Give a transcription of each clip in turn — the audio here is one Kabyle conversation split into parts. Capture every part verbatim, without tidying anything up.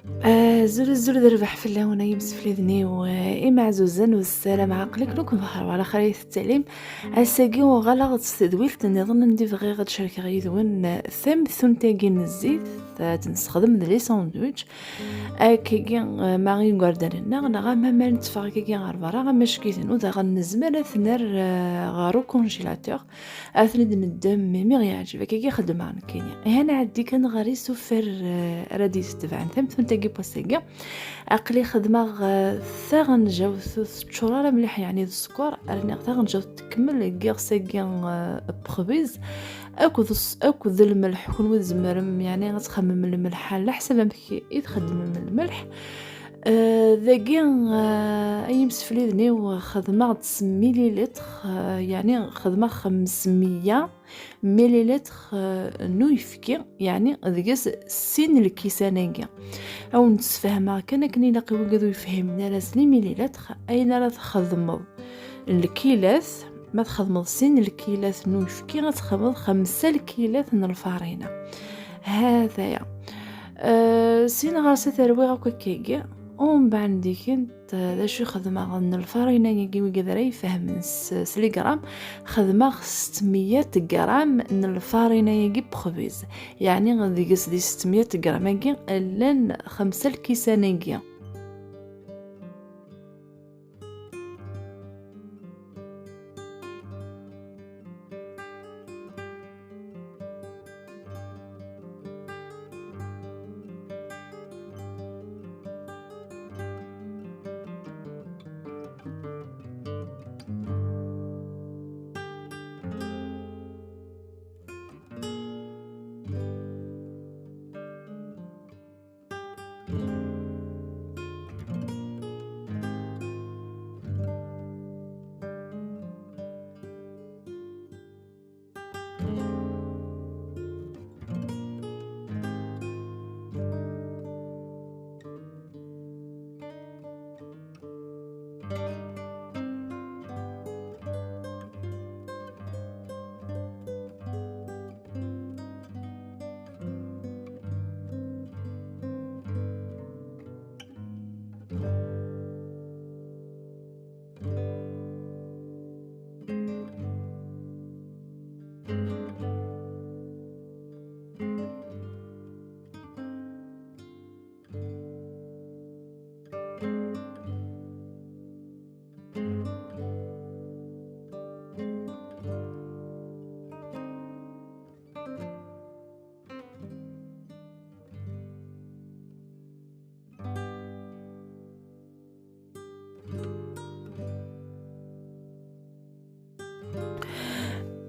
Azul, azul d rrbeḥ fell-awen ay imsefliden-iw, eh, imeɛzuzen, u sslam ɛaqel-iken akk, bxir, wa ɛla xir ay tettalim. Ass-agi uɣaleɣ-d s tedwilt nniḍen anda bɣiɣ ad cerkeɣ yid-wen, eh, tamtunt-agi n zzit, eh, ad tt-nessexdem d les sandwichs. Akkagi, eh, ma igerdan-nneɣ, neɣ ama ma netteffeɣ akkagi ɣer berra, ama cegiten, u daɣen nezmer ad t-nerr, eh, ɣer ukunjilatur. Ad ten-id-neddem imi ɣ-yeɛǧeb, akkagi xeddmeɣ nekkini. Ihi ad nɛeddi kan ɣer isufar, eh, ara d-yessetbaɛen tamtunt-agi n wass-agi. Aql-i xedmeɣ, eh, taɣenjawt ur teččur ara mliḥ, yeɛni d sskeṛ, rniɣ taɣenjawt tkemmel, giɣ sagi, eh, pexbiz akked s-, akked lmelḥ. Kunwi tzemrem, yeɛni, ad txemmem lmelḥ ɛla ḥsab amek i txeddmem lmelḥ. Eh, dagi, eh, ay imsefliden-iw, xedmeɣ-d s millilitre, eh, yeɛni xedmeɣ xemsemya millilitre, eh, n uyefki, yeɛni deg-s sin lkisan-agi. Ad wen-d-sfehmeɣ kan akken ilaq i wigad ur yefhimen ara s les millilitres, ayen ara txedmeḍ lkilat, ma txedmeḍ sin lkilat n uyefki, ad txedmeḍ xemsa lkilat n lfarina. Hataya. Eh, sin ɣer-s ad t-rwiɣ akk akkagi. Umbeɛd dikin, d acu i xedmeɣ n lfarina-agi, wigad ara ifehmen s, s les grammes, xedmeɣ settemya gram n lfarina-agi n wexbiz. Yeɛni deg-s di settemya gram-agi llan xemsa lkisan-agi.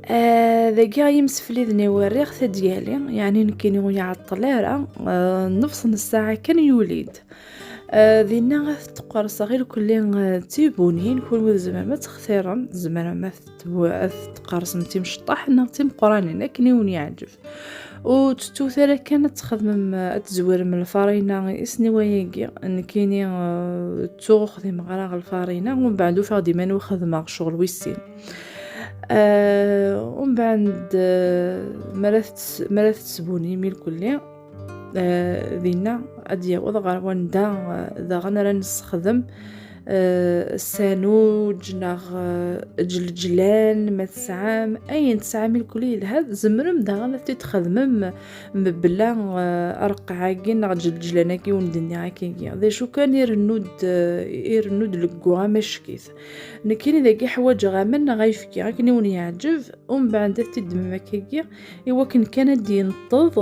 Ah, dagi ay imsefliden-iw, rriɣ-t ad d-yali, yeɛni nekkini ur iɛeṭṭel ara, ah, nnefṣ n ssaɛa kan yuli-d. Ah, dinna ad t-qqerṣeɣ irkelli, ah, d tibunin, kunwi tzemrem ad textirem, tzemrem ad t-, ad t-tqersem d timceṭṭaḥ neɣ d timeqqranin, akken i wen-yeɛǧeb. Ur tettut ara kan ad txedmem, ad tezwirem lfarina isniwa-agi. Nekkini, eh, ttuɣ ur xdimeɣ ara ɣer lfarina, umbeɛd ufiɣ-d iman-iw xedmeɣ ccɣel wis sin. Eh, umbeɛd, eh, mi ara tets-, mi ara tettbunim irkelli, eh, dinna ad d-yaweḍ ɣer wanda, eh, daɣen ara nessexdem eh, sanuǧ neɣ, eh, ǧelǧlan, ma tesɛam, ayen tesɛam irkelli yelha, tzemrem daɣen ad t-id-txedmem mebla, eh, areqqeɛ-agi neɣ ǧelǧlan-agi i wen-d-nniɣ akkagi. D acu kan, irennu-d, eh, irennu-d leggu amack-it. Nekkini dagi ḥwaǧeɣ aman neɣ ayefki, akken i wen-yeɛǧeb, umbeɛd ad t-id-temmem akkagi, i wakken kan ad d-yenṭeḍ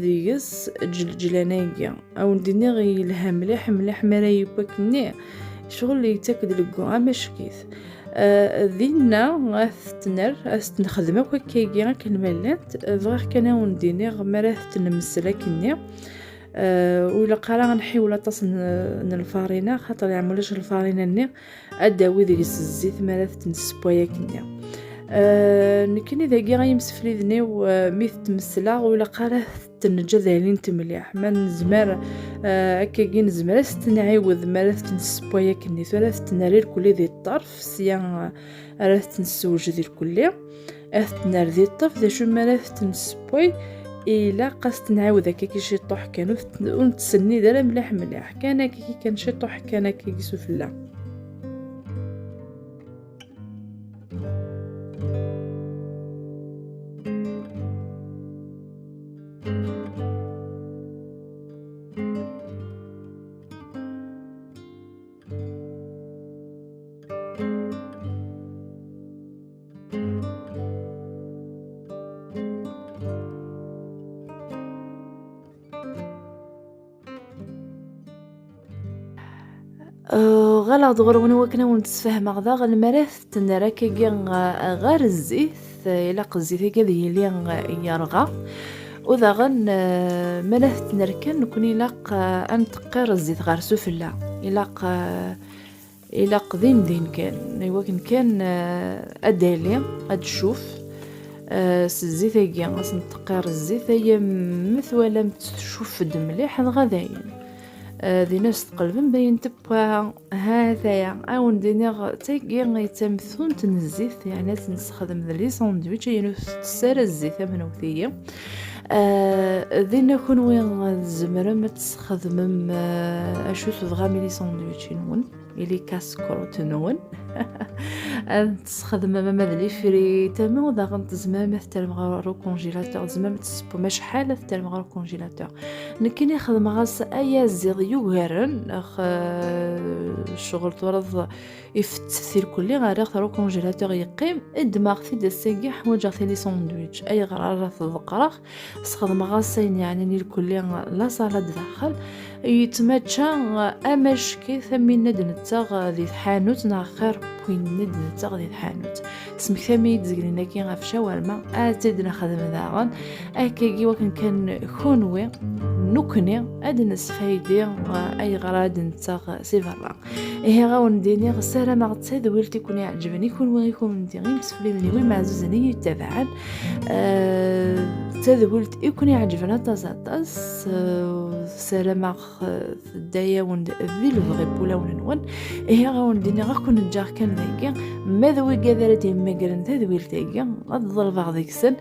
deg-s ǧelǧlan-agi. A wen-d-iniɣ yelha mliḥ, mliḥ mi ara yewwi akkenni, ccɣel yettak-d leggu amack-it. Ah, dinna ad t-nerr, ad t-nexdem akk akkagi akken ma llant. Bɣiɣ kan a wen-d-iniɣ mi ara t-nmessel akkenni, ah, ur ilaq ara ad nḥiwel aṭas n, n lfarina, xaṭer yeɛma ulac lfarina-nni, ad d-tawi deg-s zzit mi ara t-nessewway akkenni. Ah, nekkini dagi ay imsefliden-iw, ah, mi t-tmesleɣ, ur ilaq ara ad t-neǧǧ ad alint mliḥ. Ma nezmer, ah, akkagi nezmer ad t-nɛiwed mi ara t-nessewway akkenni. Tura ad t-nerr irkelli di ṭṭerf, sya, ah, ara t-nessewjed irkelli. Ad t-nerr di ṭṭerf, d acu mi ara t-nessewway, ilaq as-t-nɛiwed akka ki ciṭuḥ kan, ur t-, ur nettsenni ara mliḥ mliḥ, kan akka ki kan ciṭuḥ kan akka ki sufella. Ɣaleɣ-d ɣur-wen wakken ad wen-d-sfehmeɣ daɣen mi ara t-nerr akkagi ɣer zzit, ilaq zzit-agi ad yili yerɣa, u daɣen mi ara t-nerr kan nekkni ilaq ad nteqqir zzit ɣer sufella, ilaq ilaq din din kan, i wakken kan ad d-tali, ad d-tcuf s zzit-agi, ad s-nteqqir zzit, aya mi twalam-tt tcuf-d mliḥ dɣa dayen. Din ad s-tqelbem dayen tewwa. Ha-t-aya, ad wen-d-iniɣ, tagi i d tamtunt n zzit, yeɛni ad tt-nessexdem d les sandwichs, ayen ur tettess ara zzit am newt-iyi. Dinna kunwi tzemrem ad tesxedmem acu tebɣam i les sandwichs-nwen, i les casse-croûtes-nwen. Ad tesxedmem ama d les frites, ama daɣen tzemrem ad terrem ɣer ukonjilatur, tzemrem ad tessewwem acḥal ad terrem ɣer ukonjilatur. Nekkini xedmeɣ-as ayaziḍ yugaren, ax, ccɣel turaḍ ifettet irkelli, rriɣ-t ɣer ukonjilatur yeqqim, ddmeɣ-t-id ass-agi, ḥwaǧeɣ-t i les sandwichs. Ayɣer ara t-ḍeqqreɣ? Sxedmeɣ-as ayen yeɛnin irkelli la salade daxel, yettmačča amack-it am winna d-nettaɣ di tḥanut neɣ xir n winna d-nettaɣ di tḥanut. Tesmektam-iyi-d zegnin-agi ɣef ccawurma, ad tt-id-nexdem daɣen. Akkagi wakken kan kunwi, nekkni, ad d-nesfaydi ayɣer ad d-nettaɣ si berra. Ihi ad wen-d-iniɣ, ssarameɣ d tadwilt i ken-iɛeǧben i kunwi, i kunemti, imsefliden-iw imeɛzuzen i yi-ttabaɛen. D tadwilt i ken-iɛeǧben aṭas aṭas. Ssarameɣ tedda-yawen-d di lebɣi n wulawen-nwen. Ihi ad wen-d-iniɣ, ad ken-ǧǧeɣ kan dagi. Ma d wigad ara d-yemmagren tadwilt-agi, ad ḍelbeɣ deg-sen,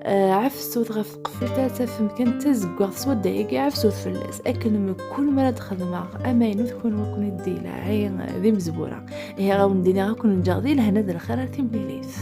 ɛefsut ɣef tqeffelt, ad tafem kan tazeggaɣt s wadda-agi, ɛefsut fell-as. Akken mkul mi ara d-xedmeɣ amaynut, kunwi ad ken-id-ilɛi d imezwura. Ihi ad wen-d-iniɣ, ad ken-ǧǧeɣ di lehna d lxir ar timlilit.